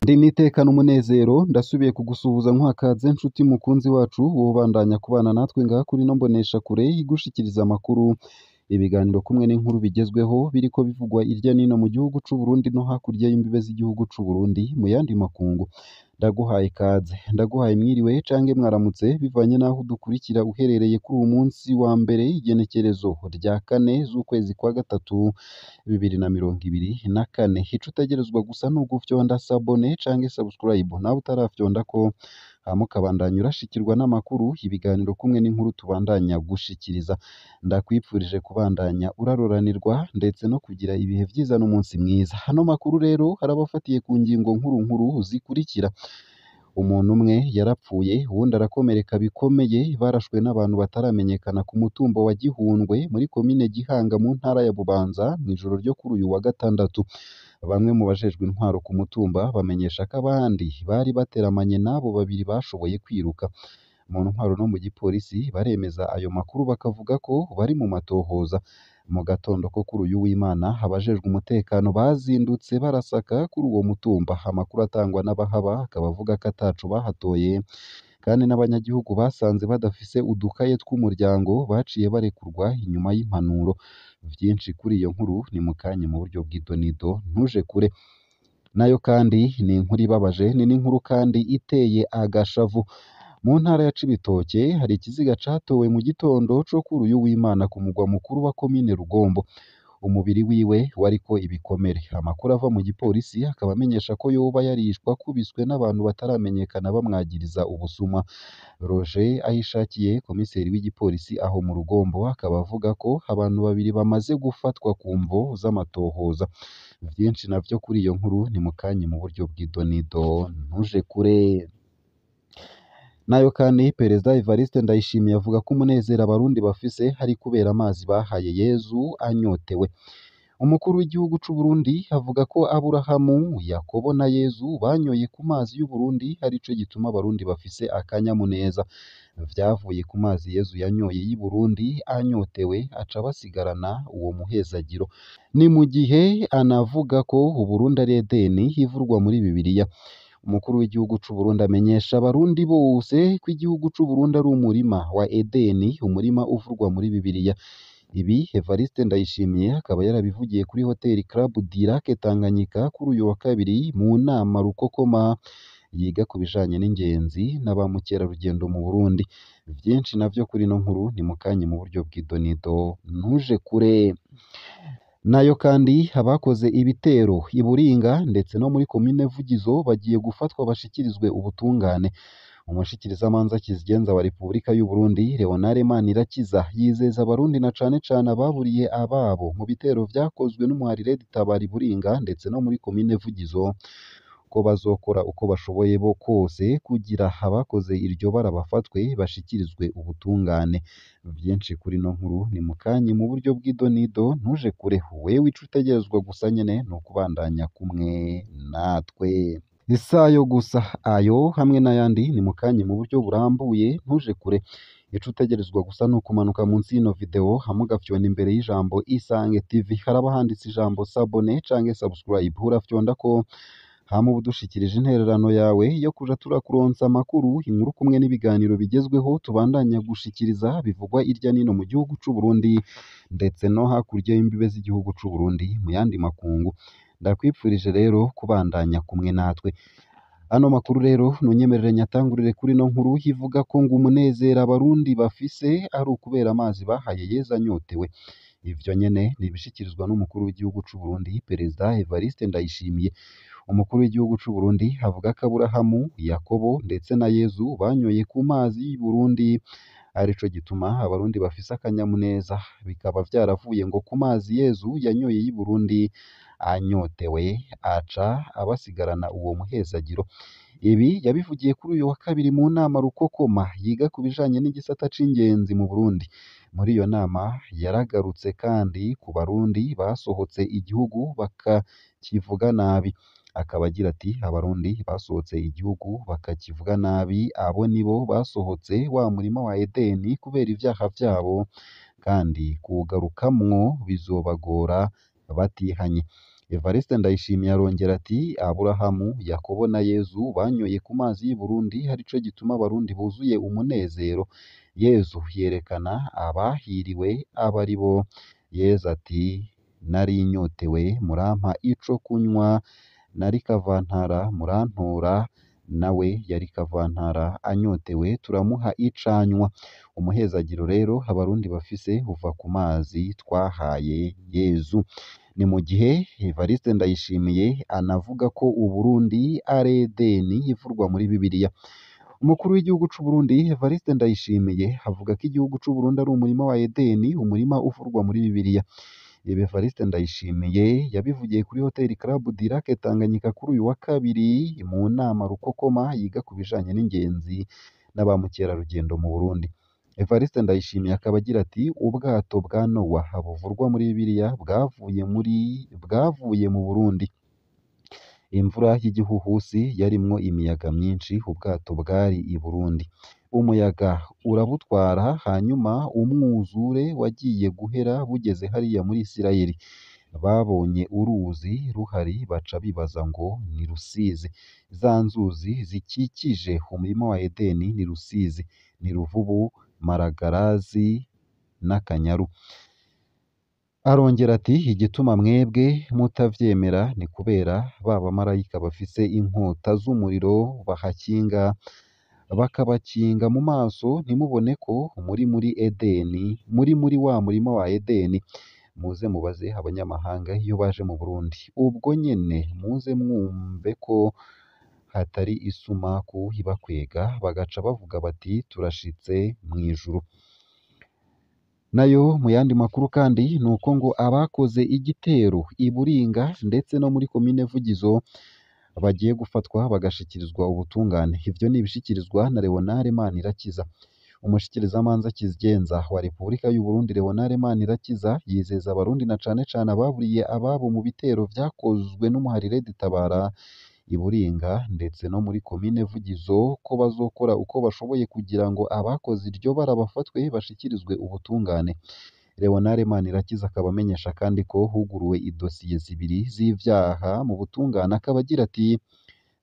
Ndi n'iteka n'umunezero ndasubiye kugusuhuza nkuhakaze nshuti mukunzi wacu wobandanya kubana natwe ngaha kuri ino mboneshakure igushikiriza amakuru, ibiganiro kumwe n'inkuru bigezweho biriko bivugwa irya nino mu gihugu c'Uburundi no hakurya y'imbibe z'igihugu c'Uburundi mu yandi makungu. Ndaguhaye ikaze, ndaguhaye mwiriwe canke mwaramutse bivanye n'aho udukurikira uherereye kuri uwu munsi wa mbere igenekerezo rya kane z'ukwezi kwa gatatu 2024. Ico utegerezwa gusa ni ugufyonda sabone canke subscribe nawe utarafyondako, hama ukabandanya urashikirwa n'amakuru, ibiganiro kumwe n'inkuru tubandanya gushikiriza. Ndakwipfurije kubandanya uraroranirwa ndetse no kugira ibihe vyiza n'umunsi mwiza. Ano makuru rero arabafatiye ku ngingo nkuru nkuru zikurikira: umuntu umwe yarapfuye uwundi arakomereka bikomeye, barashwe n'abantu bataramenyekana ku mutumba wa Gihundwe muri komine Gihanga mu ntara ya Bubanza mw'ijoro ryo kuri uyu wa gatandatu. Bamwe mu bajejwe intwaro ku mutumba bamenyesha ko abandi bari bateramanye n'abo babiri bashoboye kwiruka. Mu ntwaro no mu gipolisi baremeza ayo makuru bakavuga ko bari mu matohoza. Mu gatondo ko kuri uyu w'Imana abajejwe umutekano bazindutse barasaka kuri uwo mutumba. Amakuru atangwa n'abahaba akaba avuga ko ataco bahatoye, kandi n'abanyagihugu basanze badafise udukaye tw'umuryango baciye barekurwa inyuma y'impanuro. Vyinshi kuri iyo nkuru ni mukanya mu buryo bw'idonido, ntuje kure. Nayo kandi ni inkuru ibabaje, ni n'inkuru kandi iteye agashavu. Mu ntara ya Cibitoke hari ikiziga catowe mu gitondo co kuri uyu w'Imana ku mugwa mukuru wa komine Rugombo. Umubiri wiwe wariko ibikomere. Amakuru ava mu gipolisi akaba amenyesha ko yoba yarishwe akubiswe n'abantu bataramenyekana bamwagiriza ubusuma. Roger Ahishakiye, komiseri w'igipolisi aho mu Rugombo, akaba avuga ko abantu babiri bamaze gufatwa ku mvo z'amatohoza. Vyinshi navyo kuri iyo nkuru ni mukanya mu buryo bw'idonido, ntuje kure. Nayo kandi Perezida Evariste Ndayishimiye avuga ko umunezero abarundi bafise hari kubera amazi bahaye Yezu anyotewe. Umukuru w'igihugu c'Uburundi avuga ko Aburahamu, Yakobo na Yezu banyoye ku mazi y'Uburundi arico gituma abarundi bafise akanyamuneza. Vyavuye ku mazi Yezu yanyoye y'i Burundi anyotewe aca basigarana uwo muhezagiro. Ni mu gihe anavuga ko Uburundi ari Edeni ivurwa muri Bibiliya. Umukuru w'igihugu c'Uburundi amenyesha abarundi bose ko igihugu c'Uburundi ari umurima wa Edeni, umurima uvurwa muri Bibiliya. Ibi Evariste Ndayishimiye akaba yarabivugiye kuri hoteli Club du Lac Tanganyika kuri uyu wa kabiri mu nama Rukokoma yiga ku bijanye n'ingenzi na ba mukerarugendo mu Burundi. Vyinshi navyo kuri ino nkuru ni mukanya mu buryo bw'idonido, ntuje kure. Nayo kandi abakoze ibitero i Buringa ndetse no muri komine Vugizo bagiye gufatwa bashikirizwe ubutungane. Umushikirizamanza Kizigenza wa Repubulika y'u Burundi Leonard Manirakiza yizeza abarundi na cane cane ababuriye ababo mu bitero vyakozwe n'umuharire Tabara i Buringa ndetse no muri komine Vugizo ko bazokora uko bashoboye bo kose kugira abakoze iryo bara bafatwe bashikirizwe ubutungane. Vyinshi kuri ino nkuru ni mukanya mu buryo bw'idonido, ntuje kure. Wewe ico utegerezwa gusa nyene ni ukubandanya kumwe natwe. Isayo gusa ayo hamwe n'ayandi ni mukanya mu buryo burambuye, ntuje kure. Ico utegerezwa gusa ni ukumanuka munsi y'ino video hamwe ugafyonda imbere y'ijambo Isange TV, haraba handitse ijambo sabone canke subscribe, urafyondako hama uba udushikirije intererano yawe yo kuja turakuronsa amakuru, inkuru kumwe n'ibiganiro bigezweho tubandanya gushikiriza bivugwa irya nino mu gihugu c'Uburundi ndetse no hakurya y'imbibe z'igihugu c'Uburundi mu yandi makungu. Ndakwipfurije rero kubandanya kumwe natwe. Ano makuru rero nunyemerere nyatangurire kuri ino nkuru ivuga ko ngo umunezero abarundi bafise ari ukubera amazi bahaye Yezu anyotewe. Ivyo nyene ni ibishikirizwa n'umukuru w'igihugu c'Uburundi Perezida Evariste Ndayishimiye. Umukuru w'igihugu c'Uburundi avuga ko Aburahamu, Yakobo ndetse na Yezu banyoye ku mazi y'i Burundi, arico gituma abarundi bafise akanyamuneza, bikaba vyaravuye ngo ku mazi Yezu yanyoye y'i Burundi anyotewe aca abasigarana uwo muhezagiro. Ibi yabivugiye kuri uyu wa kabiri mu nama Rukokoma yiga ku bijanye n'igisata c'ingenzi mu Burundi. Muri iyo nama yaragarutse kandi ku barundi basohotse igihugu bakakivuga nabi. Akaba agira ati abarundi basohotse igihugu bakakivuga nabi, abo nibo basohotse wa murima wa Edeni kubera ivyaha vyabo, kandi kuwugarukamwo bizobagora batihanye. Evariste Ndayishimiye arongera ati Aburahamu, Yakobo na Yezu banyoye ku mazi y'i Burundi, arico gituma abarundi buzuye umunezero. Yezu yerekana abahiriwe abo ari bo. Yezu ati nari nyotewe murampa ico kunywa, nari kavantara murantora, nawe yari kavantara anyotewe turamuha icanywa. Umuhezagiro rero abarundi bafise uva ku mazi twahaye Yezu. Ni mu gihe Evariste Ndayishimiye anavuga ko Uburundi ari Edeni ivurwa muri Bibiliya. Umukuru w'igihugu c'u Burundi Evariste Ndayishimiye avuga ko igihugu c'u Burundi ari umurima wa Edeni, umurima uvurwa muri Bibiliya. Ibi Evariste Ndayishimiye yabivugiye kuri Hotel Club du Lac Tanganyika kuri uyu wa kabiri mu nama Rukokoma yiga ku bijanye n'ingenzi na ba mukerarugendo mu Burundi. Evariste Ndayishimiye akaba agira ati ubwato bwa Nowa buvurwa muri Bibiliya bwavuye mu Burundi. Imvura y'igihuhusi yarimwo imiyaga myinshi, ubwato bwari i Burundi. Umuyaga urabutwara, hanyuma umwuzure wagiye guhera bugeze hariya muri Isirayeli. Babonye uruzi ruhari baca bibaza ngo ni Rusizi. Za nzuzi zikikije umurima wa Edeni ni Rusizi, ni Ruvubu, Maragarazi n'Akanyaru. Arongera ati igituma mwebwe mutavyemera ni kubera ba bamarayika bafise inkota z'umuriro bahakinga, bakabakinga mu maso ntimubone ko muri muri Edeni, muri muri wa murima wa Edeni. Muze mubaze abanyamahanga iyo baje mu Burundi, ubwo nyene muze mwumve ko hatari isumaku ibakwega, bagaca bavuga bati turashitse mw'ijuru. Nayo mu yandi makuru kandi ni uko ngo abakoze igitero i Buringa ndetse no muri komine Vugizo bagiye gufatwa bagashikirizwa ubutungane. Ivyo ni ibishikirizwa na Leonard Manirakiza. Umushikirizamanza kizigenza wa Repubulika y'u Burundi Leonard Manirakiza yizeza abarundi na cane cane ababuriye ababo mu bitero vyakozwe n'umuharire Tabara i Buringa ndetse no muri komine Vugizo ko bazokora uko bashoboye kugira ngo abakoze iryo bara bafatwe bashikirizwe ubutungane. Leonard Manirakiza akaba amenyesha kandi ko huguruwe idosiye zibiri z'ivyaha mu butungane, akaba agira ati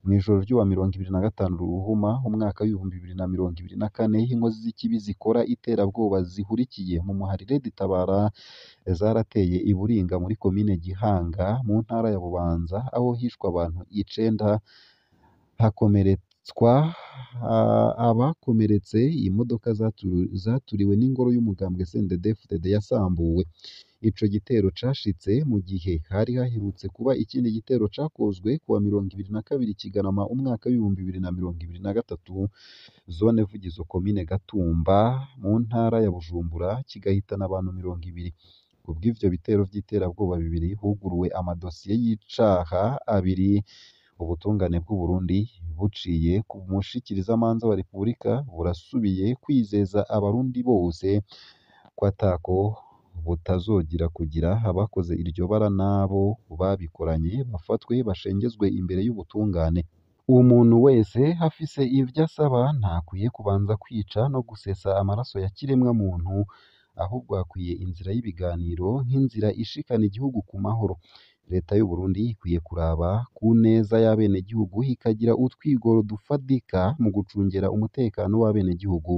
mw'ijoro ry'uwa 25 Ruhuma umwaka w'2024 inkozi z'ikibi zikora iterabwoba zihurikiye mu muharire Tabara zarateye i Buringa muri komine Gihanga mu ntara ya Bubanza aho hishwe abantu 9 hakomeretswa abakomeretse, imodoka zaturiwe n'ingoro y'umugambwe CNDD-FDD yasambuwe. Ico gitero cashitse mu gihe hari haherutse kuba ikindi gitero cakozwe kuwa 22 Kigarama umwaka w'2023 zone Vugizo komine Gatumba mu ntara ya Bujumbura kigahitana abantu 20. Kubw'ivyo bitero vy'iterabwoba bibiri huguruwe amadosiye y'icaha abiri. Ubutungane bw'u Burundi buciye ku mushikirizamanza wa Repubulika burasubiye kwizeza abarundi bose ko atako butazogira kugira abakoze iryo bara n'abo babikoranye bafatwe bashengezwe imbere y'ubutungane. Umuntu wese afise ivyo asaba ntakwiye kubanza kwica no gusesa amaraso ya kiremwa muntu, ahubwo hakwiye inzira y'ibiganiro nk'inzira ishikana igihugu ku mahoro. Leta y'u Burundi ikwiye kuraba ku neza y'abenegihugu ikagira utwigoro dufatika mu gucungera umutekano w'abenegihugu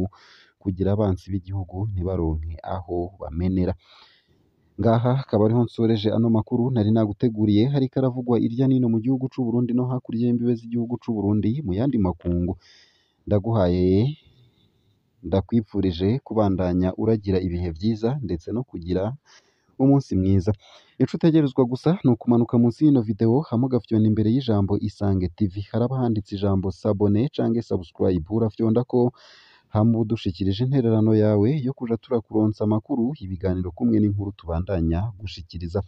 kugira abansi b'igihugu ntibaronke aho bamenera. Ngaha akaba ariho nsoreje ano makuru nari naguteguriye, hariko aravugwa irya nino mu gihugu c'u Burundi no hakurya y'imbibe z'igihugu c'u Burundi mu yandi makungu. Ndaguhaye, ndakwipfurije kubandanya uragira ibihe vyiza ndetse no kugira umunsi mwiza. Ico utegerezwa gusa ni ukumanuka munsi y'ino video hama ugafyonda imbere y'ijambo Isange TV, haraba handitse ijambo sabone canke subscribe, urafyondako hama udushikirije intererano yawe yo kuja turakuronsa amakuru, ibiganiro kumwe n'inkuru tubandanya gushikiriza.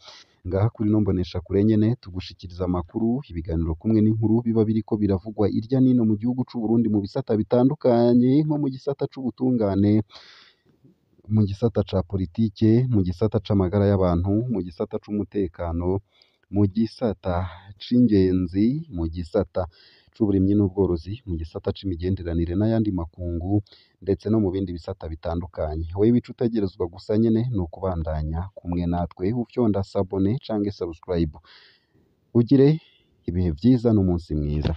Ngaha kuri ino mboneshakure nyene tugushikiriza amakuru, ibiganiro kumwe n'inkuru biba biriko biravugwa irya nino mu gihugu c'u Burundi mu bisata bitandukanye, nko mu gisata c'ubutungane, mu gisata ca politike, mu gisata c'amagara y'abantu, mu gisata c'umutekano, mu gisata c'ingenzi, mu gisata c'uburimyi n'ubworozi, mu gisata c'imigenderanire n'ayandi makungu, ndetse no mu bindi bisata bitandukanye. Wewe ico utegerezwa gusa nyene ni ukubandanya kumwe natwe ufyonda sabone canke subscribe. Ugire ibihe vyiza n'umunsi mwiza.